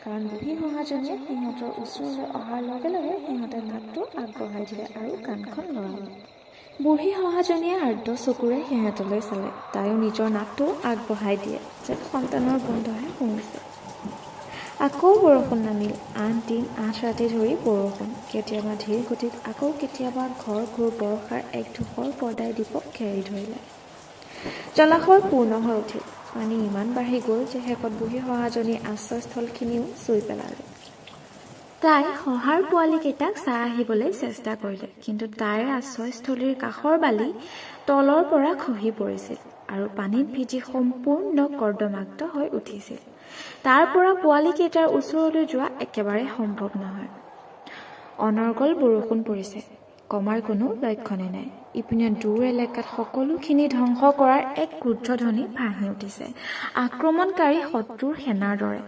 কাৰণ বুঢ়ী শহাজনীয়ে সিহঁতৰ ওচৰলৈ অহাৰ লগে লগে সিহঁতে নাকটো আগবঢ়াই দিলে আৰু কাণখন লৰালে। বুঢ়ী শহাজনীয়ে আৰ্দ্ৰ চকুৰে সিহঁতলৈ চালে। তাইও নিজৰ নাকটো আগবঢ়াই দিয়ে, যেন সন্তানৰ গোন্ধহে শুঙিছে। আকৌ বৰষুণ নামিল। 8 দিন 8 ৰাতি ধৰি বৰষুণ। কেতিয়াবা ধীৰ গতিত, আকৌ কেতিয়াবা ঘৰ ঘোৰ বৰষাৰ এক ধূসৰ পৰ্দাই দ্বীপক ঘেৰি ধৰিলে। জলাশয় পূৰ্ণ হৈ উঠিল। পানী ইমান বাঢ়ি গ'ল যে শেষত বুঢ়ী শহাজনীৰ আশ্ৰয়স্থলখিনিও চুই পেলালে। তাই শহাৰ পোৱালীকেইটাক চাই আহিবলৈ চেষ্টা কৰিলে, কিন্তু তাইৰ আশ্ৰয়স্থলীৰ কাষৰ বালি তলৰ পৰা খহি পৰিছিল আৰু পানীত ভিজি সম্পূৰ্ণ কৰ্দমাক্ত হৈ উঠিছিল। তাৰ পৰা পোৱালীকেইটাৰ ওচৰলৈ যোৱা একেবাৰে সম্ভৱ নহয়। অনৰ্গল বৰষুণ পৰিছে, কমাৰ কোনো লক্ষণেই নাই। ইপিনে দূৰ এলেকাত সকলোখিনি ধ্বংস কৰাৰ এক ক্ৰুদ্ধ ধ্বনি ভাঁহি উঠিছে, আক্ৰমণকাৰী শত্ৰুৰ সেনাৰ দৰে।